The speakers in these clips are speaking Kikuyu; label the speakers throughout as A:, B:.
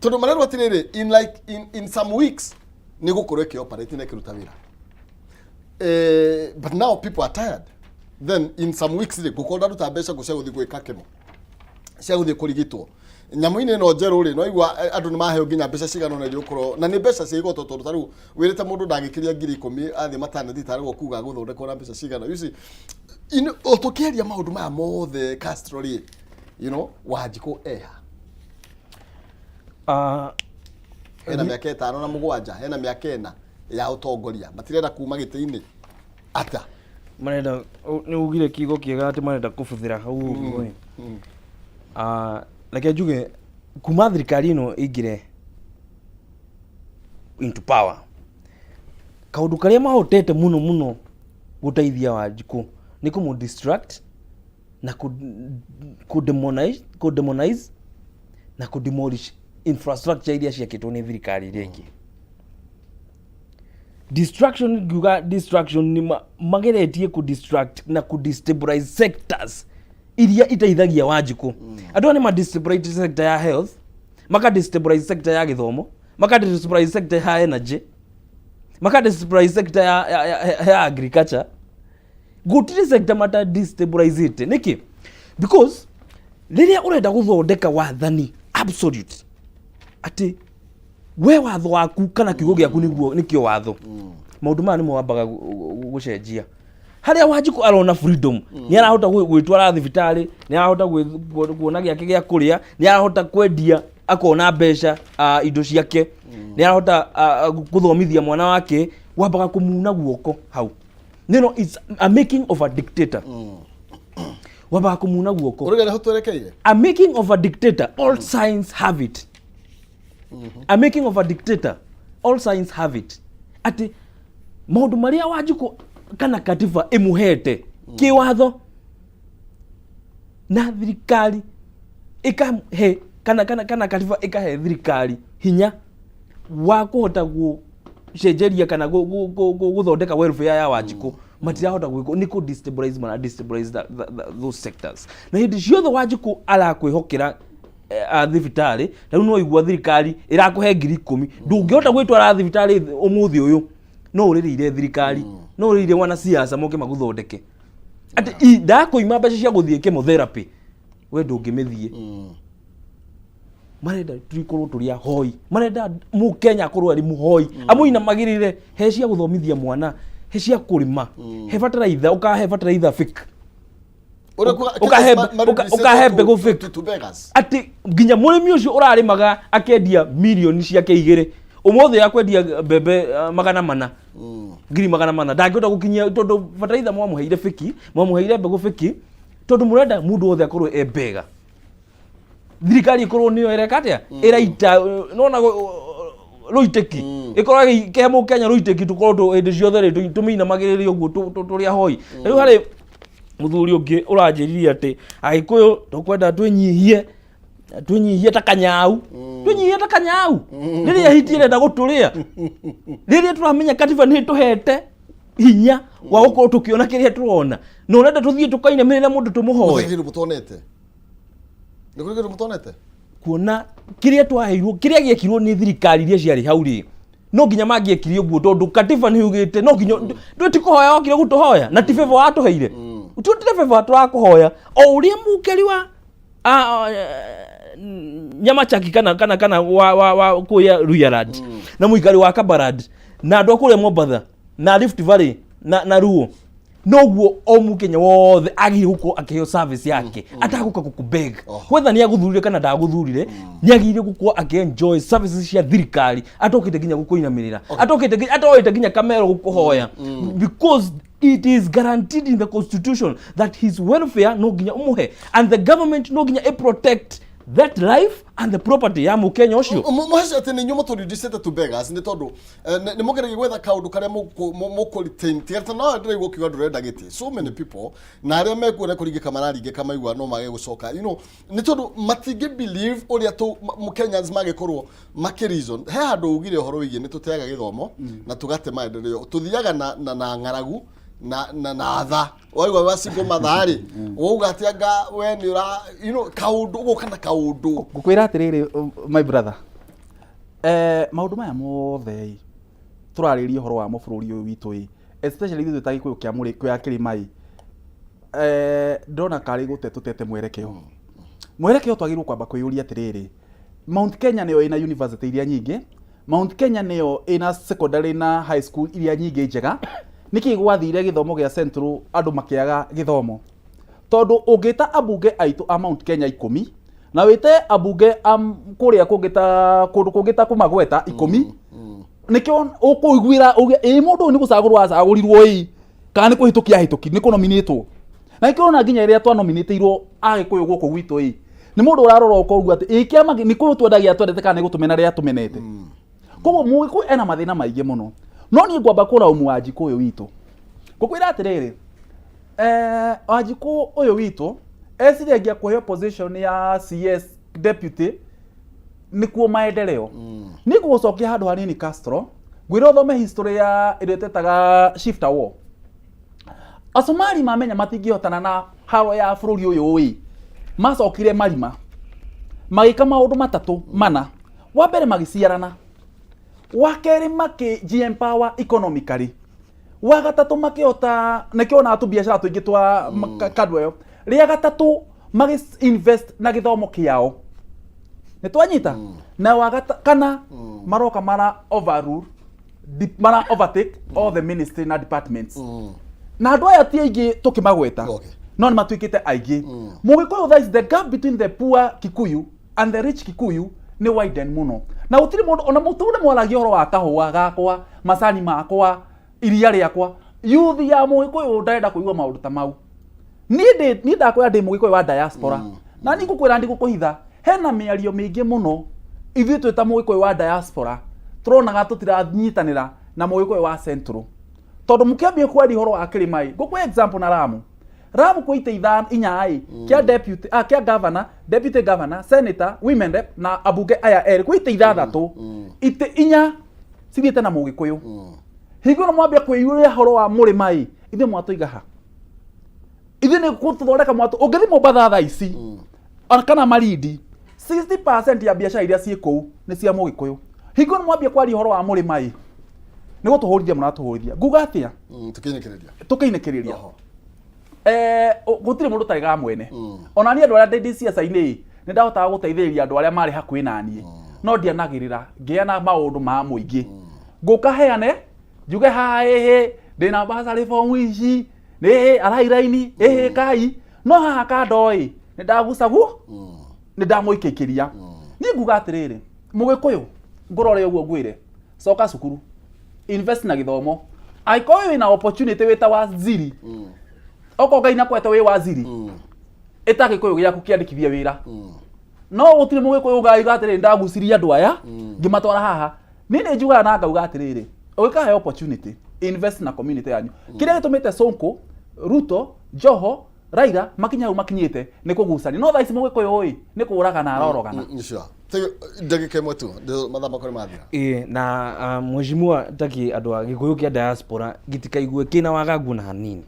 A: Tondũ marerwo atĩrĩrĩ, in like in some weeks nĩ gũkorwo ĩkĩoperate na ĩkĩruta wĩra. But now people are tired. Then in some weeks rĩ, ngũkorwo ndaruta mbeca ngũ cia gũthiĩ gwĩka kĩmo, cia gũthiĩ kũrigitwo nyamũ-inĩ ĩno njerũ rĩ. No igua andũ nĩ maheo nginya mbeca cigana ũna iria ũkorwo na nĩ mbeca cia igoto, tondũ ta rĩu wĩrĩte mũndũ ndangĩkĩria 10,000 athiĩ maternity, tarĩ kuga gũthondekwo na mbeca cigana. You see, o tũkĩaria maũndũ maya mothe, Castro rĩ, Wanjikũ eha? Hena mĩaka 5 na 7, hena mĩaka 4 ya ũtongoria, matirenda kuma gĩtĩ-inĩ ata?
B: Marenda, nĩ ugire kiugo kĩega atĩ marenda kũbuthĩra hau ũguo ĩ. Ah, reke njuge kuma thirikari ĩno ĩingĩre into power, kaũndũ karĩa mahotete mũno mũno gũteithia Wanjikũ nĩ kũmũ distract na kũ demonize na kũ demolish infrastructure iria ciakĩtwo nĩ thirikari iria ingĩ. Distraction, ngiuga distraction nĩ mageretie kũ distract na kũ destabilize sectors iria iteithagia Wanjikũ. Andũ aya nĩ ma destabilize sector ya health, maka destabilize sector ya gĩthomo, maka destabilize sector ya energy, maka destabilize sector ya agriculture. Gũtirĩ sector mata destabilizete. Nĩkĩ? Because rĩrĩa ũrenda gũthondeka wathani absolute, atĩ we watho waku kana kiugo gĩaku nĩguo nĩkĩo watho, maũndũ maya nĩmo wambaga gũcenjia. Harĩa Wanjikũ arona freedom, nĩ arahota gwĩtwara thibitarĩ, nĩ arahota kuona gĩake gĩa kũrĩa, nĩ arahota kwendia akona mbeca, indo ciake, nĩ arahota gũthomithia mwana wake, wambaga kũmuna guoko hau. No, it's a making of a dictator. Wambaga kũmuna guoko.
A: Ũrĩa nĩho twerekeire.
B: A making of a dictator, all signs have it. A making of a dictator, all signs have it atĩ maũndũ marĩa Wanjikũ kana katiba ĩmũhete kĩwatho na thirikari ĩkahe kana katiba ĩkahe thirikari hinya wa kũhota gũcenjeria kana gũthondeka welfare ya Wanjikũ, matirahota gwĩko nĩ kũ destabilize, mara destabilize those sectors. Na hĩndĩ ciothe Wanjikũ arakwĩhokera thibitarĩ, rĩu no igua thirikari ĩrakũhe 10,000, ndũngĩhota gwĩtwara thibitarĩ ũmũthĩ ũyũ, no ũrĩrĩire thirikari, no ũrĩrĩire wanasiasa moke magũthondeke atĩ ndakũima mbeca cia gũthiĩ chemotherapy, we ndũngĩmĩthiĩ. Marenda tũkorwo tũrĩ ahoi, marenda mũkenya akorwo arĩ mũhoi, amũinamagĩrĩre he cia gũthomithia mwana, he cia kũrĩma, he bataraitha, ũkahe bataraitha fake. Ũkahe mbegũ fake.
A: To beggars.
B: Atĩ nginya mũrĩmi ũcio ũrarĩmaga akendia mirioni ciake 2, ũmũthĩ akwendia mbembe 400, 400,000, ndangĩhota gũkinyia tondũ bataraitha mwamũheire fake, mwamũheire mbegũ fake, tondũ mũrenda mũndũ wothe akorwo e mbega, thirikari ĩkorwo nĩyo ĩreka atĩa, ĩraita nona rũitĩki, ĩkorwo ĩkĩhe mũkenya rũitĩki, tũkorwo hĩndĩ ciothe rĩ tũmĩinamagĩrĩre ũguo tũrĩ ahoi. Rĩu harĩ mũthuri ũngĩ ũranjĩrire atĩ Agĩkũyũ tũkwenda twĩnyihie, twĩnyihie ta kanyau, twĩnyihie ta kanyau rĩrĩa hiti ĩrenda gũtũrĩa, rĩrĩa tũramenya katiba nĩ ĩtũhete hinya wa gũkorwo tũkĩona kĩrĩa tũrona, na ũrenda tũthiĩ tũkainamĩrĩra mũndũ tũmũhoe.
A: Gũtirĩ kĩndũ mũtonete, nĩ kũrĩ kĩndũ mũtonete.
B: Kuona kĩrĩa twaheirwo, kĩrĩa gĩekirwo nĩ thirikari iria ciarĩ hau rĩ, no nginya mangĩekire ũguo tondũ katiba nĩ yugĩte no nginya. Ndũ ti kũhoya wokire gũtũhoya, na ti favor watũheire, tutire favor tũrakũhoya o ũrĩa mũkeri wa Nyamachaki kana wa kũrĩa Luhyaland na mũikari wa Kabarad na andũ a kũrĩa Mombatha na Rift Valley na Ruo, noguo o mũkenya wothe agĩrĩire gũkorwo akĩheo service yake atagũka gũkũbeg. Whether nĩ agũthurire kana ndagũthurire, nĩ agĩrĩire gũkorwo akĩenjoy services cia thirikari atokĩte nginya gũkũinamĩrĩra, atokĩte nginya, atoete nginya kamero gũkũhoya, because it is guaranteed in the constitution that his welfare no nginya ũmũhe, and the government no nginya ĩ protect that life and the property ya mũkenya ũcio.
A: Mũhece atĩ nĩ inyuĩ mũtũreducĩte to beggars, nĩ tondũ nĩ mũgeragia gwetha kaũndũ karĩa mũkũ retain. Tiga ta no ndĩraigua ũkiuga ndũrenda gĩtĩ, so many people na arĩa mekuona kũringĩka mararingĩka, maigua no mage gũcoka, nĩ tondũ matingĩ believe ũrĩa tũ Kenyans magĩkorwo makĩ reason. He handũ ugire ũhoro wĩgiĩ nĩ tũteaga gĩthomo na tũgate maendeleo, tũthiaga na ng'aragu na tha waigua wa single mother rĩ, wauga atĩ anga we nĩ ũra kaũndũ ũgũka na kaũndũ.
C: Ngũkwĩra atĩrĩrĩ, my brother, Maũndũ maya mothe ĩ, tũrarĩrĩria ũhoro wamo bũrũri ũyũ witũ ĩ, especially ithuĩ ta Gĩkũyũ kĩa mũrĩ kĩa kĩrĩma ĩ, ndĩrona karĩ gũte tũtete mwerekeo. Mwerekeo twagĩrĩirwo kwamba kwĩyũria atĩrĩrĩ, Mount Kenya nĩyo ĩna university iria nyingĩ, Mount Kenya nĩyo ĩna secondary na high school iria nyingĩ njega, nĩkĩ gwathire gĩthomo gĩa Central andũ makĩaga gĩthomo? Tondũ ũngĩta ambunge aitũ a Mount Kenya ikũmi, na wĩte ambunge a kũrĩa kũngĩ ta kũndũ kũngĩ ta kũmagweta ikũmi, nĩkĩo ũkũiguĩra uge ĩ mũndũ ũyũ nĩ gũcagũrwo acagũrirwo ĩ kana nĩ kũhĩtũkia ahĩtũki nĩ kũnominĩtwo. Na nĩkĩo ũrona nginya rĩrĩa twanominĩtĩirwo Agĩkũyũ gũkũ gwitũ ĩ, nĩ mũndũ ũrarora ũkauga atĩ ĩ kĩama nĩ kũyũ twendagia twendete kana nĩ gũtũmena rĩrĩa tũmenete. Koguo Mũgĩkũyũ ena mathĩna maingĩ mũno. No niĩ ngwamba kũraumu Wanjikũ ũyũ witũ. Ngũkwĩra atĩrĩrĩ, Wanjikũ ũyũ witũ eciragia kũheo position ya CS deputy nĩkuo maendeleo. Niĩ ngũgũcokia handũ hanini Castro, ngwĩre ũthome history ya ĩrĩa twetaga Shifta War. Asomali mamenya matingĩhotana na haro ya bũrũri ũyũ ĩ, macokire marima magĩka maũndũ matatũ mana. Wa mbere magĩciarana, wa kerĩ makĩ empower economically, wa gatatũ makĩhota nĩkĩo onaga tũbiacara tũingĩ twa kando ĩyo. Rĩa gatatũ magĩ invest na gĩthomo kĩao. Nĩ twanyita? Na wa kana maroka mara overrule, mara overtake all the ministry na departments. Na andũ aya ti aingĩ tũkĩmagweta, no nĩ matuĩkĩte aingĩ. Mũgĩkũyũ thaa ici, the gap between the poor Kikuyu and the rich Kikuyu nĩ widen mũno. Na gũtirĩ mũndũ ona mũtũre mwaragia ũhoro wa kahũa gakwa, macani makwa, iria rĩakwa. Youth ya Mũgĩkũyũ ndarenda kũigua maũndũ ta mau. Niĩ ndakwĩra ndĩ Mũgĩkũyũ wa diaspora. Na niĩ ngũkwĩra ndigũkũhitha, hena mĩario mĩingĩ mũno ithuĩ twĩ ta Mũgĩkũyũ wa diaspora tũronaga tũtiranyitanĩra na Mũgĩkũyũ wa Central. Tondũ mũkĩambia kwaria ũhoro wa kĩrĩma ĩ, ngũkũhe example na Lamu. Lamu kwĩ itĩ inya ĩ, kĩa deputy, kĩa governor, deputy governor, senator, women rep na ambunge aya erĩ, kwĩ itĩ ithathatũ. Itĩ inya cithiĩte na Mũgĩkũyũ. Hingo ĩno mwambia kwĩyũria ũhoro wa mũrĩma ĩ, ithuĩ mwatũiga ha? Ithuĩ nĩ gũtũthondeka mwatũ, ũngĩthiĩ Mombatha thaa ici, ona kana Malindi, 60% ya biacara iria ciĩ kũu nĩ cia Mũgĩkũyũ. Hingo ĩno mwambia kwaria ũhoro wa mũrĩma ĩ, nĩ gũtũhũrithia mũratũhũrithia. Nguga atĩa?
A: Tũkĩinĩkĩrĩria.
C: Tũkĩinĩkĩrĩria. Gũtirĩ mũndũ ũtarĩ ga mwene. Ona niĩ andũ arĩa ndĩ ciaca-inĩ ĩ, nĩ ndahotaga gũteithĩrĩria andũ arĩa marĩ hakuhĩ na niĩ. No ndianagĩrĩra ngĩana maũndũ ma mũingĩ. Ngũka heane, njuge haha ĩhĩ, ndĩna bursary form ici, ĩhĩ arai raini, ĩhĩ kai. No haha kando ĩ, nĩ ndagucagwo, nĩ ndamũikĩkĩria. Niĩ nguga atĩrĩrĩ, Mũgĩkũyũ, ngũrore ũguo ngwĩre, coka cukuru, invest na gĩthomo. Angĩkorwo wĩna opportunity wĩ ta waziri, okorwo Ngai nakwete wĩ waziri, ĩta Gĩkũyũ gĩaku kĩandĩkithie wĩra. No gũtirĩ Mũgĩkũyũ ũngaiga atĩrĩrĩ, ndagucirie andũ aya, ngĩmatwara haha. Niĩ nĩ njugaga na ngauga atĩrĩrĩ, ũngĩkahe opportunity, invest na community yanyu. Kĩrĩa gĩtũmĩte Sonko, Ruto, Joho, Raila makinye hau makinyĩte nĩ kũgucania. No thaa ici Mũgĩkũyũ ĩ, nĩ kũragana arorogana.
A: Sure. Ndagĩka ĩmwe tu, mathaa makwa nĩ mathira.
B: Ĩĩ, na mheshimiwa taki andũ a Gĩkũyũ kĩa diaspora gĩtikaigue kĩna wagagu na hanini.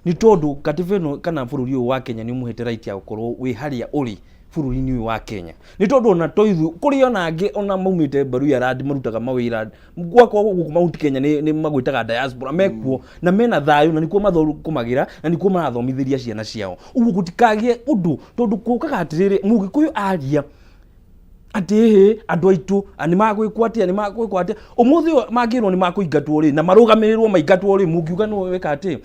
B: Nĩ tondũ katiba ĩno kana bũrũri ũyũ wa Kenya nĩ ũmũhete right ya gũkorwo wĩ harĩa ũrĩ bũrũri-inĩ ũyũ wa Kenya. Nĩ tondũ ona to ithuĩ, kũrĩ ona angĩ ona maumĩte Baruya land marutaga mawĩra gwakwa gũkũ Mount Kenya nĩ magwĩtaga diaspora mekuo na mena thayũ na nĩkuo mathũkũmagĩra na nĩkuo marathomithĩria ciana ciao. Ũguo gũtikagĩe ũndũ tondũ kũkaga atĩrĩrĩ Mũgĩkũyũ aria atĩ ĩhĩ andũ aitũ nĩ magwĩkwo atĩa nĩ magwĩkwo atĩa ũmũthĩ ũyũ mangĩrwo nĩ makũingatwo rĩ na marũgamĩrĩrwo maingatwo rĩ mũngiuga nĩwe weka atĩ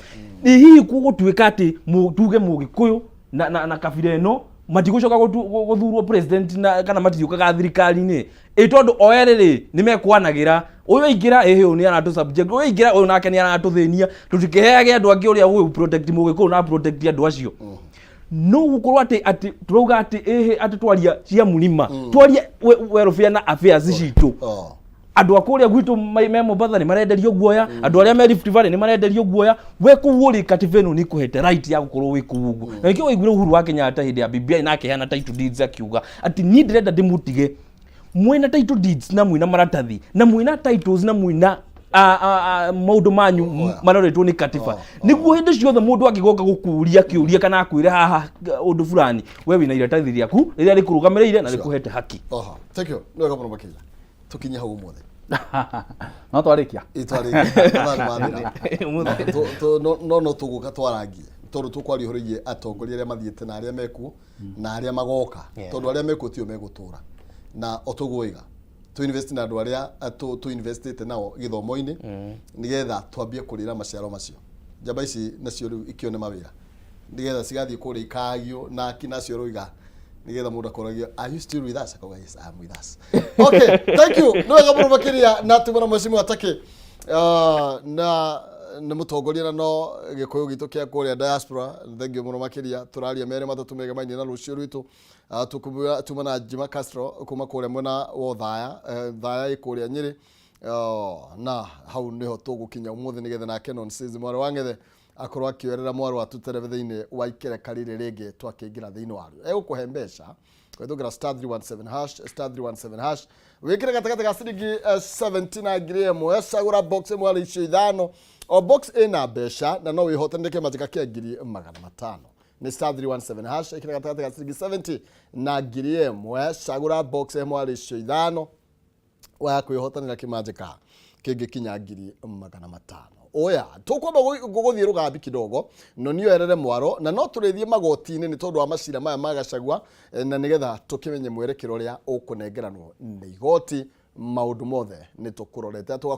B: nĩ hihi gũgũtuĩka atĩ tuge Mũgĩkũyũ na kabira ĩno matigũcoka gũthurwo president na kana matiriũkaga thirikari-inĩ ĩ tondũ o erĩ rĩ nĩ mekwanagĩra ũyũ aingĩra ĩhĩ ũyũ nĩ aratũ subject ũyũ aingĩra ũyũ nake nĩ aratũthĩnia tũtikĩheage andũ angĩ ũrĩa ũyũ protect Mũgĩkũyũ na protect andũ acio no gũkorwo atĩ tũrauga atĩ ĩhĩ atĩ twaria cia mũrima twaria welfare na affairs citũ andũ a kũrĩa gwitũ me Mombatha nĩ marenderio guoya andũ arĩa me Rift Valley nĩ marenderio guoya we kũu ũrĩ katiba ĩno nĩ ĩkũhete right ya gũkorwo wĩ kũu ũguo na nĩkĩo waiguire Uhuru wa Kenyatta hĩndĩ ya BBI na akĩheana title deeds akiuga atĩ niĩ ndĩrenda ndĩmũtige mwĩna title deeds na mwĩna maratathi na mwĩna titles na mwĩna maũndũ manyu maroretwo nĩ katiba nĩguo hĩndĩ ciothe mũndũ angĩgoka gũkũria kĩũria kana akwĩre haha ũndũ fulani we wĩna iratathi rĩaku rĩrĩa rĩkũrũgamĩrĩire na rĩkũhete haki.
A: Oho. Thank you. Nĩ wega mũno makĩria. Tũkinye hau ũmũthĩ.
C: No twarĩkia.
A: Ĩtwarĩkia mathaa nĩ mathira. No tũgũka twarangie tondũ tũkwaria ũhoro wĩgiĩ atongoria arĩa mathiĩte na arĩa mekuo na arĩa magoka, tondũ arĩa mekuo tio megũtũra, na o tũguo tũ invest na andũ arĩa tũ investĩte nao gĩthomo-inĩ nĩgetha twambie kũrĩra maciaro macio. Njamba ici nacio rĩu ikĩone mawĩra nĩgetha cigathiĩ kũrĩa ikagio na akina acio roiga, nĩgetha mũndũ akoragio, "Are you still with us?" Akauga, "Yes, I'm with us." Okay, thank you, nĩ wega mũno makĩria. Na tuma na mheshimiwa Take, na nĩ mũtongoria na no gĩkũyũ gitũ kĩa kũrĩa diaspora. Thank you mũno makĩria. Tũraria merĩ matatũ megemainie na rũciũ rwitũ. Tuma na Jima Castro kuma kũrĩa mwena wa Othaya, Thaya ĩ kũrĩa Nyĩrĩ. Na hau niho tũgũkinya ũmũthĩ nĩgetha nake Nonsense mwarĩ wa Ng'ethe akorwo akĩoerera mwarĩ wa tũterebe thĩinĩ wa ikereka rĩrĩ rĩngĩ twakĩingĩra thĩinĩ warĩo. Egũkũhe mbeca kũhĩtũkĩra *317 hash, *317 hash. Wĩkĩre gatagatĩ ga ciringi 70 na 1000. Cagũra box ĩmwe harĩ icio ithano. O box ĩna mbeca na no wĩhotanĩre kĩmanjĩka kĩa 500,000. Nĩ *317 hash, ĩkĩra gatagatĩ ga ciringi 70 na 1000. Cagũra box ĩmwe harĩ icio ithano wa kwĩhotanĩra kĩmanjĩka kĩngĩkinya 500,000. Oya tũkwamba gũthiĩ rũgambi kidogo no nioerere mwaro, na no tũrĩthiĩ magoti-inĩ nĩ tondũ wa macira maya ma Gachagua, na nĩgetha tũkĩmenye mwerekero ũrĩa ũkũnengeranwo nĩ igoti. Maũndũ mothe nĩ tũkũrorete tũgakorwo.